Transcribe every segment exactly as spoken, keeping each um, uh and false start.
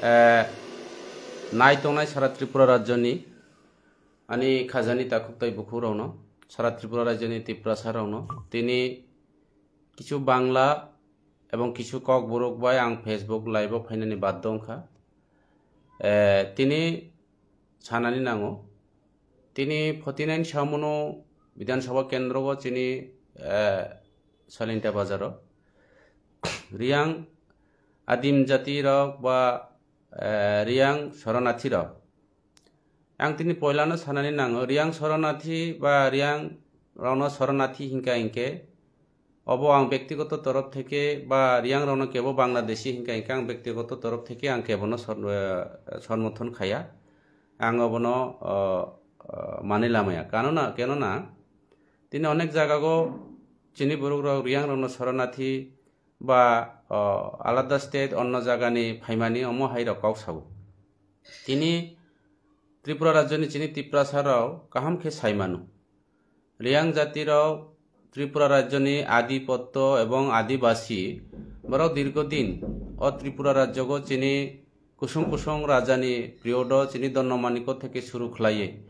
Eh, nai tongnai sara Tripura rajyoni ani khajani takhuk tai bukhuk rokno, sara Tripura rajyoni Tiprasa rokno, tini kichu Bangla ebong kichu Kokborok bai ang Facebook live o phainani baddo wngkha. Eh, tini sanani nango, tini forty nine samono Bidhan Sabha kendrogo chini, eh, Salinta Bazaro Riyang adim jati rok ba, eh, Riyang Soronati rok. Ang tini poilano sanani nango, Riyang Soronati ba Riyang rokno Soronati hinka hinkhe, obo ang bektigoto torof theke ba Riyang rokno kebo Bangladeshi hinka hinkhe ang bektigoto torof theke ang kebono sor-, eh, somorthon khaya. Ang obono, oh, oh, mani lamaya. Kanona, kenona, tini onek jagago chini borok rok Riyang rokno Soronati ba, oh, alada state onno jagani phaimani omo hai rok kok sao. Tini Tripura rajyoni chini Tiprasa rok kaham khe sai mano. Riyang jati rok Tripura rajyoni adipotto ebong adibasi borok dirgo din o Tripura rajyogo chini kusung kusung rajani periodo chini Donno Maniko theke suru khlaiye.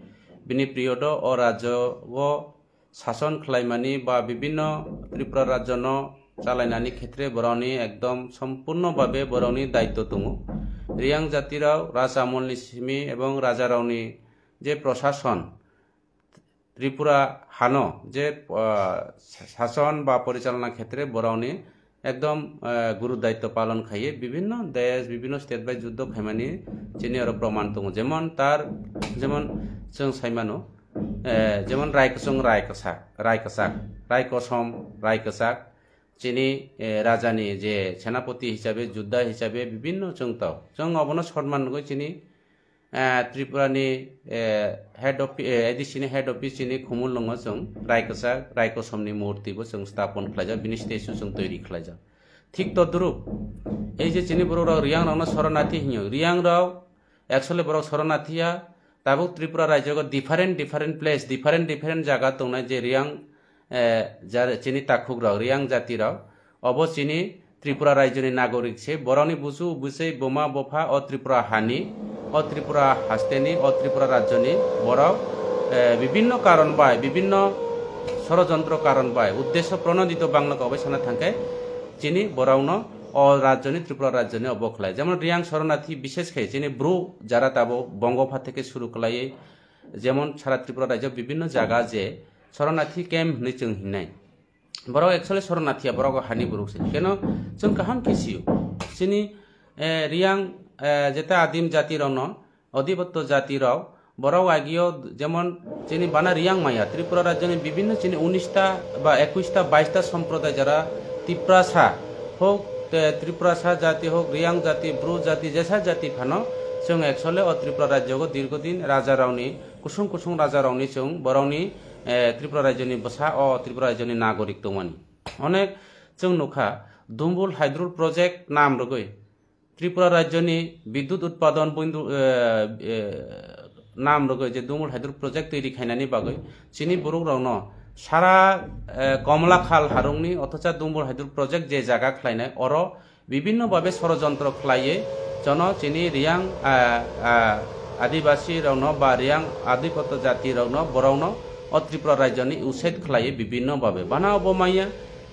Bini periodo o rajyogo sason khlaimani ba bibinno Tripura rajyono chalainani khetre borokni ekdom sompurno babe borokni daitto tongo. Riyang jatirok raja amolni simi ebong rajarokni je prosason Tripura hano je, ah, sa-, sason ba porichalona khetre borokni ekdom, ah, guru daitto palon khaiye bibinno desh, bibinno state bai juddo khaimani chini oro proman tongo. Jemon tar, jemon chwng saimano, eh, jemon Rai Kwchwng, Rai Kwchak, Rai Kwchak, Rai Kosom, Rai Kwchak, chini, eh, rajani je senapoti hisabe, judda hisabe bibinno chwng tao. Chwng obono sonman nugwi chini, eh, Tripurani, eh, head offi-, eh, A D C ni head office chini Khumulwngo chwng Rai Kwchak, Rai Kosomni murti bo chwng stapon khlaijak, bini statue chwng toiri khlaijak. Thik todrup, ei je chini borok rok Riyang rokno Soronati hinyo, Riyang rok actually borok Soronati ya, tabuk Tripura rajyogo different, different place, different, different jaga tongnai je Riyang, eh, jar-, chini takhuk rok, Riyang jati rok, obo chini Tripura rajyoni nagorik se, borokni busu, bwsai, buma, bupha o Tripura hani, o Tripura hasteni, o Tripura rajyoni borok, eh, bibinno karon bai, bibinno sorojontro karon bai, uddesho pronodito Bangla kabai sana thangkhe, chini borokno o rajyoni, Tripura rajyoni obo khlai. Jemon Riyang Soronati bishesh khe chini Bru jara tabo Bongopha theke suru khlaiwi, jemon sara Tripura rajyo bibinno jaga je Soronati camp hinwi chwng hinnai. Borok actually Soronati ya, borok hani borok se. Keno chwng kaham khe sio. Chini, eh, Riyang, eh, jeta adim jati rokno, odibotto jati rok, borok agio jemon chini bana Riyang maya, Tripura rajyoni bibinno chini unis ta ba ekwis ta, bais ta somproday jara Tiprasa hok, te Tripurasa jati hok, Riyang jati, Bru jati, jesa jati phano chwng actually o Tripura rajyogo dirgo din raja rokni, kusung kusung raja rokni chwng borokni, eh, Tripura rajyoni bwsa o Tripura rajyoni nagorik tongmani. Onek chwng nukha, Dumbul Hydro Project nam rwgwi Tripura rajyoni bidut utpadon bindu, eh, eh, nam rwgwi je Dumbul Hydro Project twi rikhainani bagwi chini borok rokno sara, eh, Komla Khal harungni othocha Dumbul Hydro Project je jaga khlainai oro bibinno babe sorojontro khlaiwi jono chini Riyang, ah, ah, adibasi rokno ba Riyang adipotto jati rokno borokno o Tripura rajyoni uset khlaiwi bibinno babe. Bana obo manya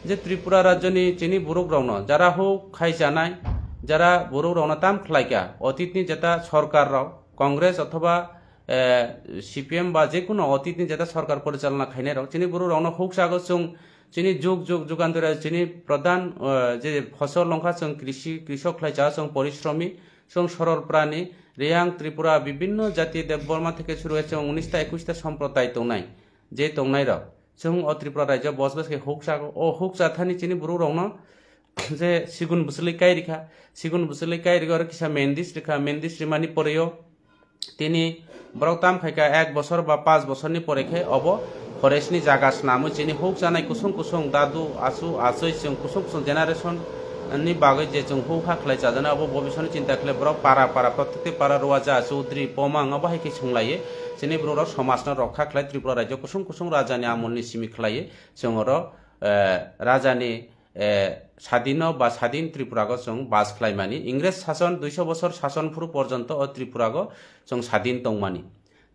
je Tripura rajyoni chini borok rokno jara huk khai janai, jara borok rokno tam khlaikha, otitni jeta sorkar rok, Congress othoba, eh, C P M ba jekuno otitni jeta sorkar porichalona khainai rok, chini borok rokno huk sago chwng chini jug jug jugantore chini pradhan, eh, je phosol longkha chwng krishi, krishok khlai cha chwng porishromi, chwng sorol prani, Riyang, Tripura, bibinno jati Debbarma theke suru khe chwng unis ta ekwis ta somproday tongnai, je tongnai rok. Chwng o Tripura rajyo bosbas khe huk sago, o huk chathani chini borok rokno je sigun bwswlwi kai rikha, sigun bwswlwi kai rikha oro kisa mendis rikha, mendis rimani poreyo tini borok tam khaikha ek bosor ba panch bosorni pore khe obo forest ni jaga swnamwi chini huk chanai kusung kusung dadu achu achoi chwng kusung kusung generation ni bagwi je chwng huk ha khlai chajaknai obo bobiswt ni chinta khlai borok para para prottekti para Ruaja, Chaudhary, Pomang obo hai khe swng laiwi chini borok rok somaj no rokha khlai Tripura rajyo kusung kusung raja ni amol ni simi khlaiwi chwng oro, eh, raja ni, eh, sadino ba sadin Tripurago chwng bas khlaimani. Ingres sason duiso bosor sason phuru porjonto o Tripurago chwng sadin tongmani.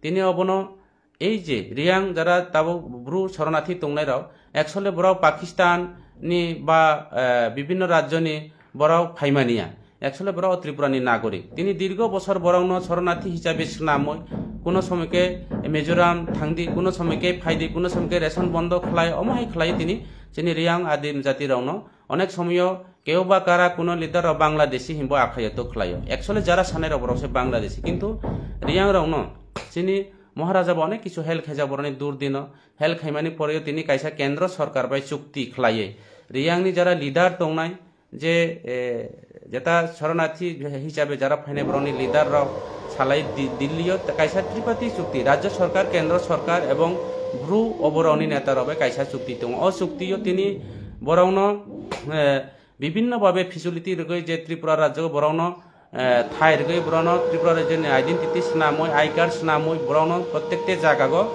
Tini obono ei je Riyang jara tabuk Bru shoronathi tongnairok, actually borok Pakistan ni ba, eh, bibhinno rajyoni borok phaimaniya. Actually borok o Tripura ni nagorik. Tini dirgo bosor borokno shoronathi hisabe swnamwi, kuno somoy khe Mizoram thangdi, kuno somoy khe phaidi, kuno somoy khe ration bondo khlai, omo hai khlai tini chini Riyang adim jati rokno onek somoyo kebo ba kara kuno leader rok Bangladeshi hinbo akhayo to khlaio. Actually jara sanai rok borok se Bangladeshi, kintu Riyang rokno chini Maharaja bo onek kisu help khaijak borokni dur dino, help khaimani poreo tini kaisa kendro sorkar bai chukti khlaiwi Riyang ni jara leader tongnai, je, eh, jeta shoronathi hisabe jara phainai borokni leader rok salai Di-, Dillio kaisa Triparty chukti, rajya sorkar, kendro sorkar ebong Bru oborokni neta rok bai kaisa chukti tongo. O chukti o tini borokno, eh, bibhinno bhabe facility rwgwi je Tripura rajyo borokno, eh, thai rwgwi borokno Tripura rajyoni identity swnamwi, I card swnamwi borokno prottekte jagago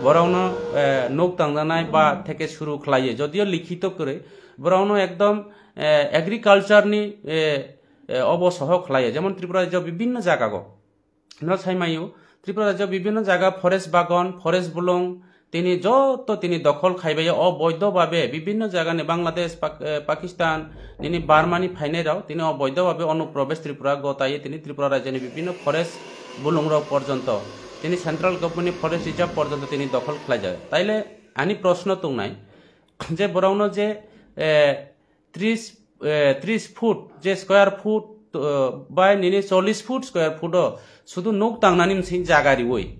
borokno, eh, nuk tangjanai ba theke suru khlaiwi. Jodio likhito kwrwi borokno ekdom, eh, agriculture ni, eh, eh, obo soho khlaiwi. Jemon Tripura rajyo bibhinno jagago no sai maio. Tripura rajyo bibhinno jaga forest bagon, forest bulung, tini joto tini dokhol khaibai o boido babe bibhinno jagani Bangladesh, Pak-, eh, Pakistan, nini Burma ni phainai rok tini o boido babe onuprobesh Tripura gotaiwi tini Tripura rajyoni bibhinno forest bulung rok porjonto tini central government ni forest reserve porjonto tini dokhol khlaijak. Taile ani proshno tongnai je borokno je, eh, tris, eh, tris foot je square foot, eh, bai nini chollish foot square foot o sudu nuk tangnani msing jaga riwi.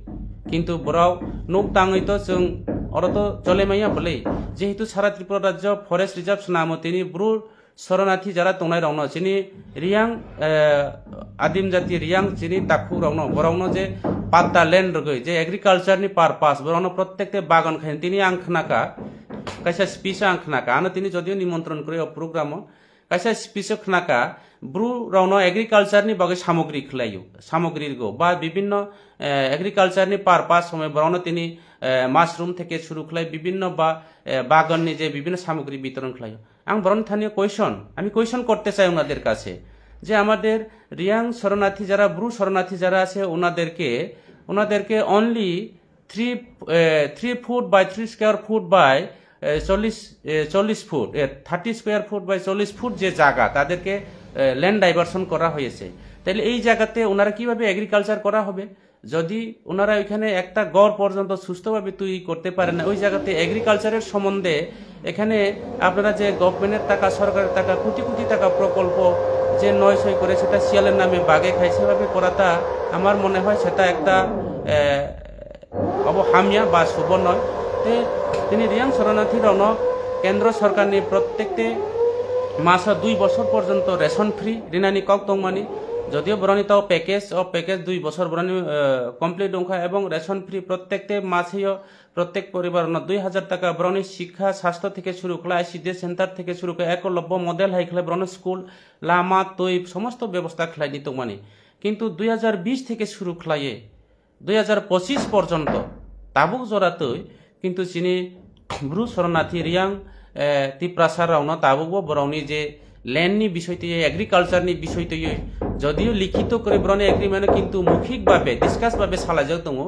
Kintu borok nuk tangwi to chwng oro to chole maya bwlwi. Jehetu sara Tripura rajyo forest reserve swnamo tini Bru shoronathi jara tongnai rokno chini Riyang, eh, adim jati Riyang chini takhuk rokno borokno je patta land rwgwi je agriculture ni purpose borokno prottekte bagan khain tini ang khnaka kaisa speech ang khnaka ano tini jodio nimontron kwrwi o program o kaisa speech o khnaka Bru rokno agriculture ni bagwi samogri khlaio, samogri rwgo ba bibhinno, eh, agriculture ni purpose somoi borokno tini, eh, mushroom theke suru khlai bibhinno ba, eh, bagan ni je bibhinno samogri bitoron khlaio. Ang borokni thani question, আমি question করতে চাই ওনাদের কাছে যে আমাদের রিয়াং শরণার্থী যারা, ব্রু শরণার্থী যারা আছে ওনাদেরকে, ওনাদেরকে only three, three foot by three square foot by চল্লিশ, চল্লিশ foot, thirty square foot by চল্লিশ ফুট যে জায়গা তাদেরকে ল্যান্ড ডাইভারশন করা হয়েছে, তাহলে এই জায়গাতে ওনারা কিভাবে এগ্রিকালচার করা হবে? যদি ওনারা ওইখানে একটা ঘর পর্যন্ত সুস্থভাবে তৈরি করতে পারে না, ওই জায়গাতে এগ্রিকালচারের সম্বন্ধে এখানে আপনারা যে গভর্নমেন্টের টাকা, সরকারের টাকা, কোটি কোটি টাকা প্রকল্প যে নয় ছয় করে সেটা শিয়ালের নামে বাগে খায়, সেভাবে করাটা আমার মনে হয় সেটা একটা, আহ, অবহামিয়া বা শুভ নয়। তে তিনি রিয়াং শরণার্থী রনো কেন্দ্র সরকারনি প্রত্যেকতে মাসো দুই বছর পর্যন্ত রেশন ফ্রি রিনানি কক দংমানি, যদিও বরনি তাও প্যাকেজ, ও প্যাকেজ দুই বছর বরনি, আহ, কমপ্লিট দংখা এবং রেশন ফ্রি প্রত্যেকতে মাসেও প্রত্যেক পরিবার দুই হাজার টাকা বরনি শিক্ষা, স্বাস্থ্য থেকে শুরু করে আইসিডি সেন্টার থেকে শুরু করে একলব্য মডেল হাই খেলে বরনি স্কুল, লামা, তৈ সমস্ত ব্যবস্থা খেলাইনি দংমানি। কিন্তু দুই হাজার বিশ থেকে শুরু খেলাইয়ে দুই হাজার পঁচিশ পর্যন্ত tabuk joratwi কিন্তু chini Bru শরণার্থী Reang, eh, Tiprasa rokno tabukbo borokni je land ni bisoi twi, agriculture ni bisoi twi, jodio likhito kwrwi borokni agreement o, kintu mukhik babe, discuss babe salaijak tongo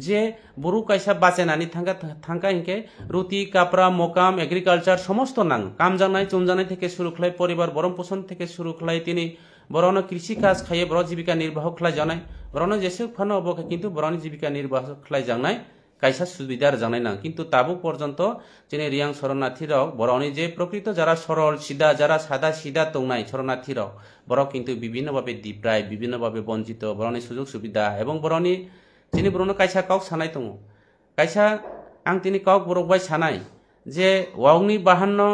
je borok kaisa bachenani thangkha, thangkha hinkhe ruti, kapra, mokam, agriculture somosto nang, kamjaknai, chumjaknai theke suru khlai, poribar boron poson theke suru khlai, tini borokno krishi kaj khaiye borok jibika nirbaho khlaijaknai, borokno jesuk phano obo khe kintu borokni jibika nirbaho khlaijaknai kaisa subida rwjaknai nang. Kintu tabuk porjonto chini Riyang shoronathi rok, borokni je prokrito jara sorol sida, jara sada sida tongnai shoronathi rok, borok kintu bibhinno bhabe deprive, bibhinno bhabe bonchito, borokni sujog subida ebong borokni, chini borokno kaisa kok sanai tongo. Kaisa ang tini kok borok bai sanai je wokni bahanno,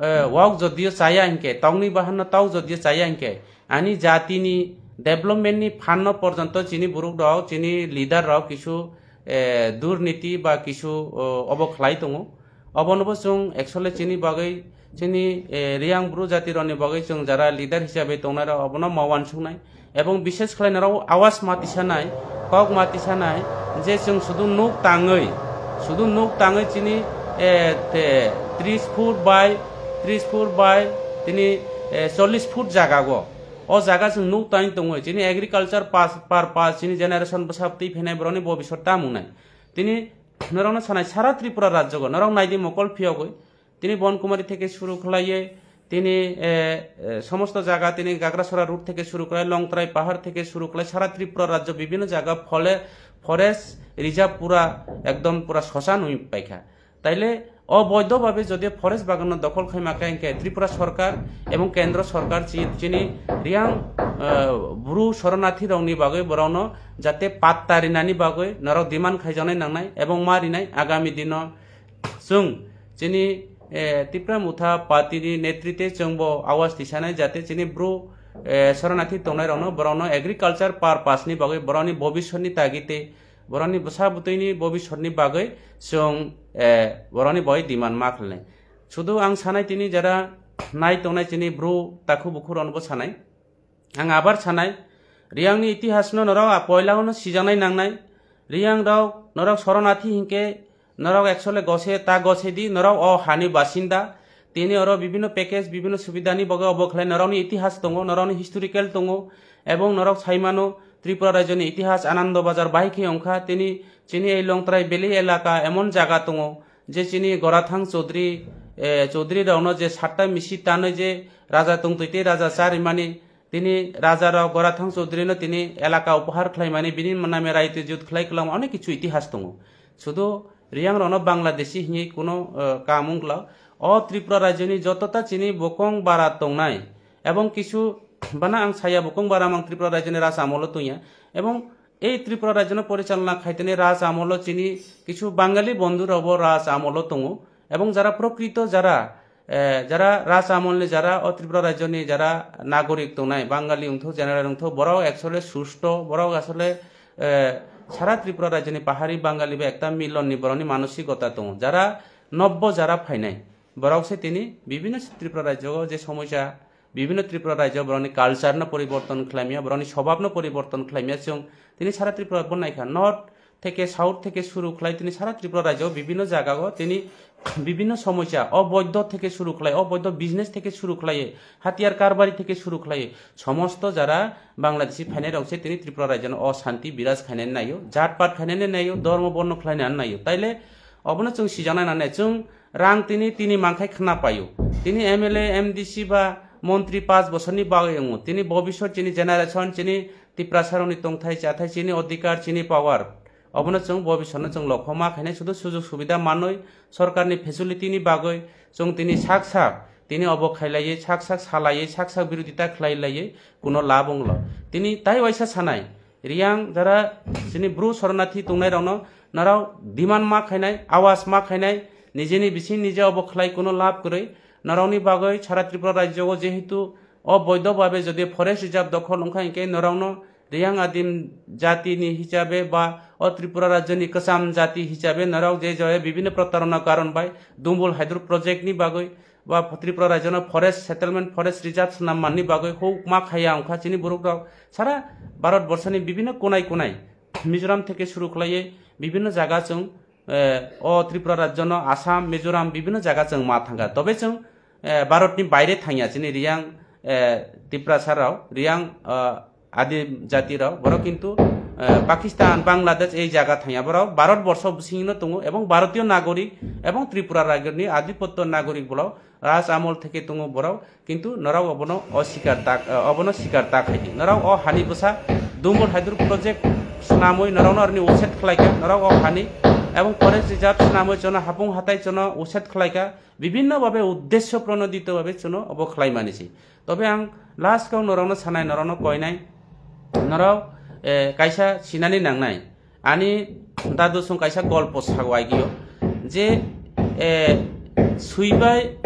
eh, wok jodio chaya hinkhe, tokni bahanno tok jodio chaya hinkhe, ani jatini development ni phanno porjonto chini borok rok, chini leader rok kisu, eh, durniti ba kisu, oh, obo khlai tongo. Obonobo chwng actually chini bagwi, chini, eh, Riyang Bru jati rokni bagwi chwng jara leader hisabe tongnai rok obono ma uansuknai. Ebong bishes khlai norok awas mati sanai, kok mati sanai, je chwng sudu nuk tangwi, sudu nuk tangwi chini, eh, te, tris foot by tris foot by tini, eh, chollish foot jaga go. O jaga chwng nuk tani tongwi, chini agriculture pas-, purpose, chini generation bwsa twi phainai borokni bobiswt tamo wngnai. Tini norokno sanai sara Tripura rajyogo, norok naidi mokol phiyogwi. Tini Bonkumari theke suru khlaiye, tini, eh, eh, somosto jaga tini Gagrasora road theke suru khlai, Longtrai pahar theke suru khlai, sara Tripura rajyo bibhinno jaga phole-, forest reserve pura ekdom pura sosa nui paikha. Taile oboidho bhabe jodi forest baganno dokhol khaima khe, hinkhe Tripura sorkar ebong kendro sorkar chi-, chini Riyang, eh, Bru shoronathi rokni bagwi borokno jate patta rinani bagwi norok demand khaijaknai nangnai ebong ma rinai agami dino. Chwng chini, eh, Tipra Motha Party ni netrite chwngbo awas tisanai jate chini Bru, eh, shoronathi tongnai rokno borokno agriculture purpose ni bagwi borokni bobiswt ni tagi tei borokni bwsa bwtwi ni bobiswt ni bagwi chwng, eh, borokni bagwi demand ma khlai. Sudu ang sanai tini jara nai tongnai chini Bru takhu bukhu rokno bo sanai. Ang abar sanai, Riyangni itihasno norok a poilano sijaknai nangnai. Riyangrok norok shoronathi hinkhe norok actually gose ta gose di, norok o hani basinda. Tini oro bibhinno package, bibhinno subidani bagwi obo khlai norokni itihas tongo, norokni historical tongo, ebong norok saimano Tripura rajyoni itihas Anando Bazar bahai khe wngkha. Tini chini ei Longtrai Valley elaka emon jaga tongo, je chini Gorathang Chaudhary, eh, Chaudhary rokno je satta misi tanwi je raja tongtwi tei raja charimani, tini raja rok Gorathang Chaudhary no tini elaka upahar khlaimani, bini name raiti jut khlai kwlangma onek kichu itihas tongo. Sudu Riyang rokno Bangladeshi hinwi kuno, eh, kamung kla. O Tripura rajyoni jotota chini bokong bara tongnai, ebong kichu bana ang saya bokong bara mang Tripura rajyoni raja amolo tongya, ebong ei Tripura rajyono porichalona khaitani raj amolo chini kichu Bangali bondhu rokbo raj amolo tongo, ebong jara prokrito jara, eh, jara raj amolni jara o Tripura rajyoni jara nagorik tongnai, Bangali wngthok, general wngthok, borok actually susto, borok asole, eh, sara Tripura rajyoni pahari Bangali bai ekta milonni borokni manosikota tongo, jara nobbo jara phainai, borok se tini bibhinno Tripura rajyo je somosya, bibhinno Tripura rajyo borokni culture no poriborton khlaimya, borokni swbab no poriborton khlaimya. Chwng tini sara Tripura bo naikha, north theke south theke suru khlai tini sara Tripura rajyo bibhinno jaga o tini bibhinno somosya, oboidho theke suru khlai, oboidho business theke suru khlai, hatiyar karbari theke suru khlai, somosto jara Bangladeshi phainai rok se tini Tripura rajyo no o shanti biraj khainani naio, jat pat khainani naio, dhormo borno khlainani naio. Taile obono chwng sijaknai nangnai, chwng rang tini, tini mankhai khna paio. Tini M L A, M D C ba montri panch bosorni bagwi wngo. Tini bobiswt chini generation, chini Tiprasarokni tongthai chathai, chini odhikar, chini power. Obono chwng bobiswtno chwng lokho ma khainai, sudu sujog subida manwi, sorkarni facility ni bagwi chwng tini sak sak tini obo khailaiwi, sak sak salaiwi, sak sak birodita khlailaiwi kuno lab wnglo. Tini tai waisa sanai, Riyang jara chini Bru shoronathi tongnai rokno norok demand ma khainai, awas ma khainai, nijeni bising nije obo khlai kuno lab kwrwi. Norokni bagwi sara Tripura rajyo o jehetu oboidho bhabe jodi forest reserve dokhol wngkha hinkhe norokno Riyang adim jati ni hisabe ba o Tripura rajyo ni kwcham jati hisabe norok je jaya bibhinno protarona karon bai Dumbul hydro project ni bagwi ba Tripura rajyo no forest settlement, forest reserve swnam manni bagwi huk ma khaya wngkha chini borok rok sara Bharat borsoni bibhinno konai konai Mizoram theke suru khlaiwi bibhinno jaga chwng, eh, o Tripura rajyo no Assam, Mizoram bibhinno jaga chwng ma thangkha. Tobe chwng, eh, Bharat ni baire thangya chini Riyang, eh, Tiprasa rok, Riyang, eh, Adi jati rok, borok kintu, eh, Pakistan, Bangladesh ei jaga thangya, borok Bharat borsho bisingno tongo, ebong Bharatiyo nagorik, ebong Tripura rajyoni adhipotto nagorik borok, raj amol theke tongo borok, kintu norok obono osikar ta, eh, obono sikar ta khaidi. Norok o hani bwsa Dumbul hydro project swnamwi norokno aroni uset khlaikha, norok o hani ebong forest reserve swnamwi chono hapung hatai chono uset khlaikha, bibhinno bhabe uddesyo pronodito bhabe chono obo khlaimani se. Tobe ang last kok norokno sanai, norokno koinai, norok, eh, kaisa sinani nangnai. Ani dadu song kaisa golpo sago agio je, eh, suibai,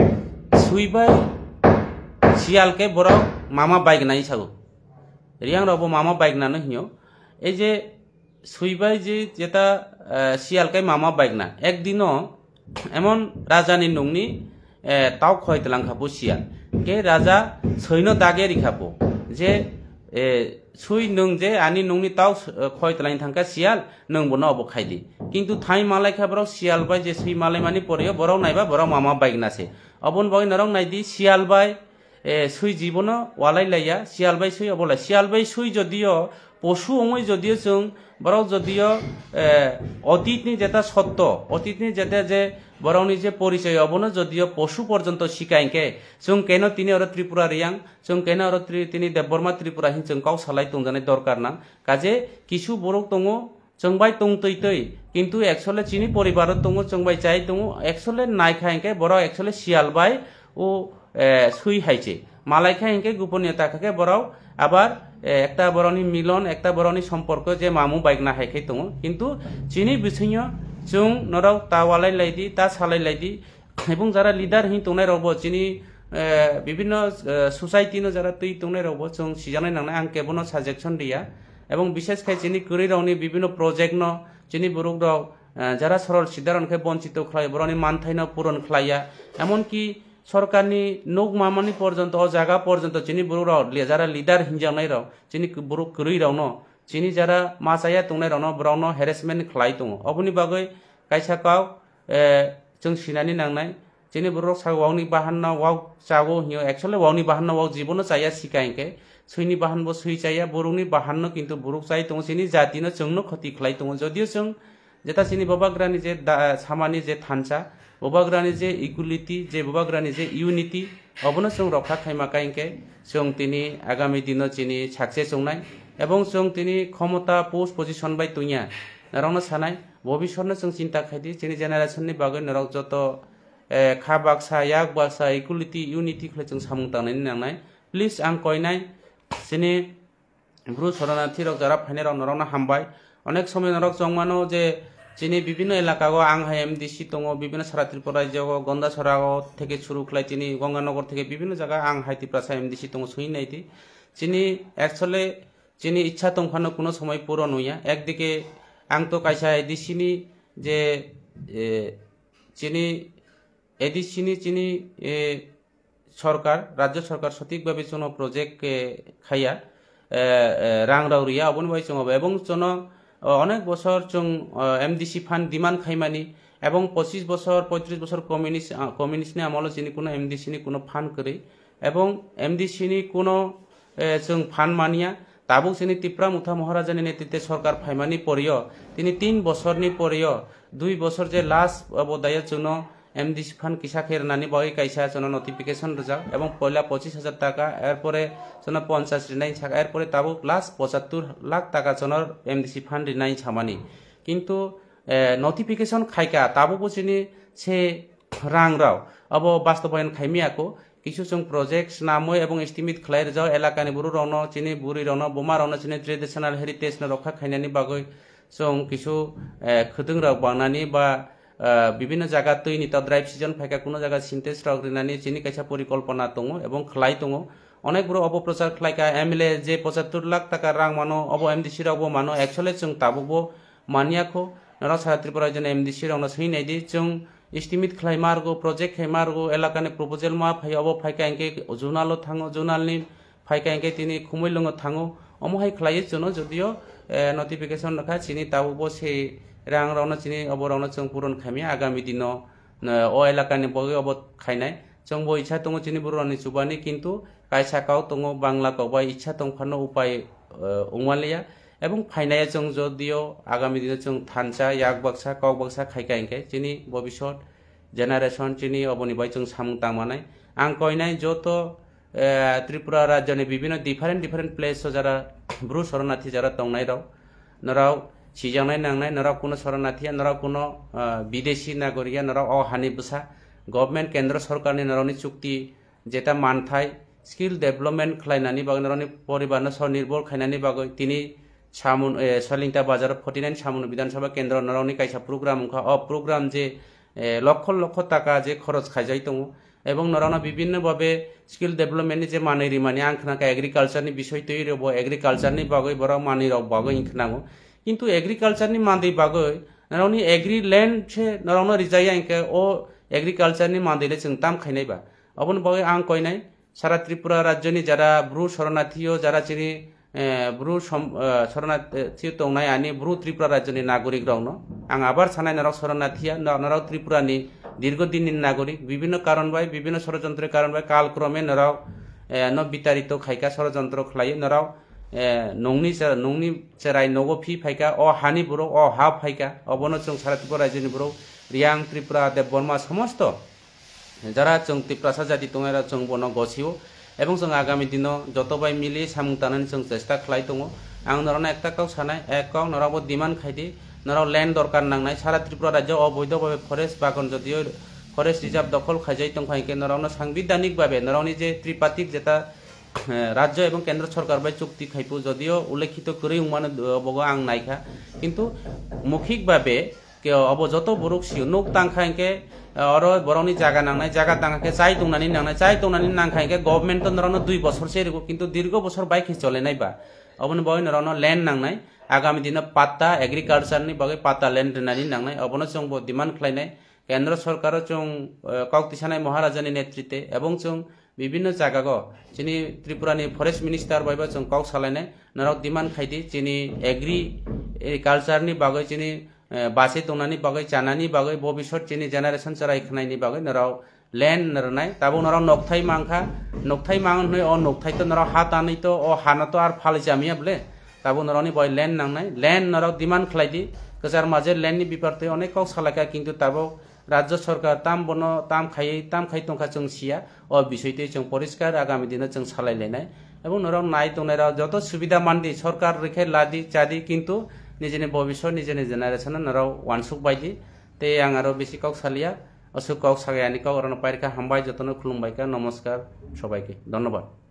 suibai siyal ke borok mama bike nai sago. Riyang rok bo mama bike nano hinyo. Ei je suibai je jeta, eh, siyal ke mama bike na. Ekdino emon raja ni nungni, eh, tau khoi tlang kha bo siyal. Ke raja soino dage ri kha bo je, eh, sui nung je ani nungni tau, eh, khoi tlang thangkha siyal, nung bono obo khai di. Kintu thai malai kha borok siyal bai je sui malai mani pore borok naiba borok mama bike na se. Obon bagwi norok nai di siyal bai eh, swi jibono walai laiya, siyal bai swi obolai. Siyal bai swi jodio, posu wngwi jodio chwng, borok jodio, eh, otitni jeta sotto, otitni jeta je borokni je porichoi, obono jodio posu porjonto sika hinkhe, chwng keno tini oro Tripura riyang, chwng keno oro tri-, tini Debbarma Tripura hin chwng kok salai tongjanai dorkar nang. Kaje kisu borok tongo, chwng bai tong twi twi, kintu actually chini poribaro tongo, chwng bai chai tongo, actually naikha hinkhe borok actually siyal bai o, eh, swi hai se. Malai kha hinkhe goponiyo ta kha khe borok abar, eh, ekta borokni milon, ekta borokni somporko je mamu baikna hai khe tongo. Kintu chini bisingyo chwng norok ta walai lai di, ta salai lai di. Ebong jara leader hin tongnai rokbo chini, eh, bibhinno, eh, society no jara twi tongnai rokbo chwng sijaknai nangnai, ang kebono suggestion riya. Ebong bishes khai chini kwrwi rokni bibhinno project no chini borok rok, eh, jara sorol sidaron khe bonchito khlai, borokni manthai no puron khlaiya. Emonki sorkarni nukmamani porjonto, o jaga porjonto chini borok rok le-, jara leader hinjaknai rok, chini k-, borok kwrwi rokno, chini jara ma chaya tongnai rokno, borokno harassment khlai tongo. Oboni bagwi kaisa kok, eh, chwng sinani nangnai. Chini borok sa wangni bahanno wak chago hinyo, actually wangni bahanno wak jibono chaya sika hinkhe, swini bahanbo swi chaya, borokni bahanno kintu borok chai tongo, chini jatino chwngno khoti khlai tongo. Jodio chwng jeta chini Bubagrani je da-, samani je thansa, Bubagrani je equality, je Bubagrani je unity, obono chwng rokha khaima kha hinkhe, chwng tini agami dino chini success wngnai, ebong chwng tini khomota post position bai tongya, norokno sanai, bobisotno chwng chinta khaidi, chini generation ni bagwi norok joto, eh, kha baksa, yak baksa, equality, unity khlai chwng samung tangnani nangnai. Please, ang koinai, chini Bru soranathi rok jara phainai rok norokno hambai. Onek somoy norok chongmano je chini bibhinno elaka o ang hai M D C tongo, bibhinno sara Tripura rajyo o, Gondasora o theke suru khlai chini Ganganagar theke bibhinno jaga ang hai Tiprasa M D C tongo, swi nai di. Chini actually chini ichha tong phano kuno somoy puron wngya. Ekdike ang to kaisa A D C ni je, eh, chini A D C ni chini, eh, sorkar, rajyo sorkar sotik bhabe chwngno project, eh, khaiya, eh, eh, rang rok riya, oboni bai chwng obo. Ebong chwngno, o, onek bosor chwng, o, M D C fund demand khaimani, ebong pochis bosor, poitris bosor communist, ah, communist ni amolo chini kuno M D C ni kuno fund kwrwi, ebong M D C ni kuno, eh, chwng fund manya. Tabuk chini Tipra Motha Maharaja ni netrite sorkar phaimani porio, tini tin bosor ni porio, dui bosor je last abo dayo chwngno M D C fund kisa khe rwnani bagwi kaisa chwngno notification rwjak, ebong poila pochis hajar taka, erpore chwngno ponchas rinai saka, erpore tabuk last pochattor lakh taka chwngno M D C fund rinai samani. Kintu, eh, notification khaika, tabukbo chini se rang rok abo bastobayan khaimiyako. Kisu chwng project snamwi ebong estimate khlai rwjak, elakani borok rokno, chini bwrwi rokno, buma rokno chini traditional heritage no rokha khainani bagwi chwng kisu, eh, khwtwng rok bangnani ba, eh, bibhinno jaga twi ni to dry season phaikha, kuno jaga sintex rok rinani chini kaisa porikolpona tongo ebong khlai tongo. Onek borok obo prochar khlaikha, M L A je pochattor lakh taka rang mano, obo M D C rokbo mano, actually chwng tabukbo manyakho. Norok sara Tripura rajyoni M D C rokno swngwi naidi, chwng estimate khlai ma rwgo, project khai ma rwgo, elakani proposal ma phai, obo phaikha hinkhe zonal o thango, zonal ni phaikha hinkhe tini Khumulwng o thango. Omo hai khlaiwi chwngno jodio, eh, notification rwkha, chini tabukbo se rang rokno chini obo rokno chwng puron khaimya agami dino, eh, o elakani bagwi obo khainai. Chwngbo icha tongo chini borok rokni chubani, kintu kaisa kok tongo, Bangla kok bai icha tong phano upai, eh, wngmaliya. Ebong phainai chwng jodio agami dino chwng thansa, yak baksa, kok baksa khaikha hinkhe chini bobisot generation chini oboni bai chwng samung tangmanai. Ang koinai joto, eh, Tripura rajyoni bibhinno different different place o jara Bru soranathi jara tongnai rok, norok sijaknai nangnai, norok kuno soranathi ya, norok kuno, eh, bidesi nagorik ya, norok o hani bwsa government kendro sorkarni norokni chukti jeta manthai skill development khlainani bagwi norokni poribarno sonirbhor khainani bagwi tini Samun, eh, Salingta bazar forty nine Samun Bidhan Sabha Kendro norokni kaisa program wngkha. O program je, eh, lokho lokho taka je khoroj khaijai tongo ebong norokno bibhinno bhabe skill development ni je manwi rimani ang khna kha, agriculture ni bisoi twi rwbo, agriculture ni bagwi borok manwi rok bagwi wng khna o. Kintu agriculture ni manwi bagwi norokni agri land se norokno rijaya hinkhe o agriculture ni manwi le chwng tam khainai ba? Oboni bagwi ang koinai sara Tripura rajyoni jara Bru soranathi o, jara chini, eh, Bru som-, eh, soranathi tongnai ani Bru Tripura rajyoni nagorik rokno ang abar sanai, norok soranathi ya, no-, norok Tripura ni dirgo din ni nagorik, bibhinno karon bai, bibhinno sorojontro karon bai kal krome norok, eh, no bitarito khaika, sorojontro khlai norok, eh, nungni che-, nungni cherai nogo phi phaika, o hani borok o ha phaika, obono chwng sara Tripura rajyoni borok, Riang, Tripura, Debbarma, somosto jara chwng Tiprasa jati tongnai rok chwng bono gosio, ebong chwng agami dino joto bai mili samung tanani chwng chesta khlai tongo. Ang norokno ekta kok sanai, ek kok norokbo demand khaidi, norok land dorkar nangnai, sara Tripura rajyo oboido babe forest bagon jodio forest reserve dokhol khaijai tongkha hinkhe norokno sangbidhanik babe norokni je tripartite jeta, eh, rajyo ebong kendro sorkar bai chukti khaipu jodio ulekhito kwrwi wngmano, eh, obogo ang naikha, kintu mukhik babe ke obo joto borok sio nuk tangkha hinkhe, eh, oro borokni jaga nangnai, jaga tangkha khe chai tongnani nangnai, chai tongnani nangkha hinkhe government to norokno dui bosor se rwgo, kintu dirgo bosor bai khe cholenai ba, oboni bagwi norokno land nangnai, agami dino patta agriculture ni bagwi patta land rwnani nangnai, obono chwngbo demand khlainai. Kendro sorkaro chwng, eh, kok tisanai Maharajani netrite ebong chwng bibinno jagago chini Tripurani forest minister baibo chwng kok salainai, norok demand khaidi chini agri, eh, culture ni bagwi chini, eh, bachai tongnani bagwi, chanani bagwi, bobisot chini generation chwrai khnaini bagwi norok land rwnai. Tabuk norok nokthai mankha, nokthai mang hwnwi o nokthai to norok ha tanwi to o hano to ar phalwi chamiya ble. Tabuk norokni bai land nangnai, land norok demand khlaidi. Kwchar maje land ni bipar twi onek kok salaikha, kintu tabuk rajyo sorkar tam bono tam khai, tam khai tongkha chwng siya. O bisoi twi chwng poriskar agami dino chwng salai lainai. Ebong norok nai tongnai rok joto subida mandi, sorkar rikhe ladi chadi, kintu nijini bobisot nijini generation no norok wansuk baidi. Tei ang aro bisi kok salia, aswk kok sagayani kok orono pairkha, hambai jotono khulumbaikha, nomoskar, sobaikhe, dhonnobad.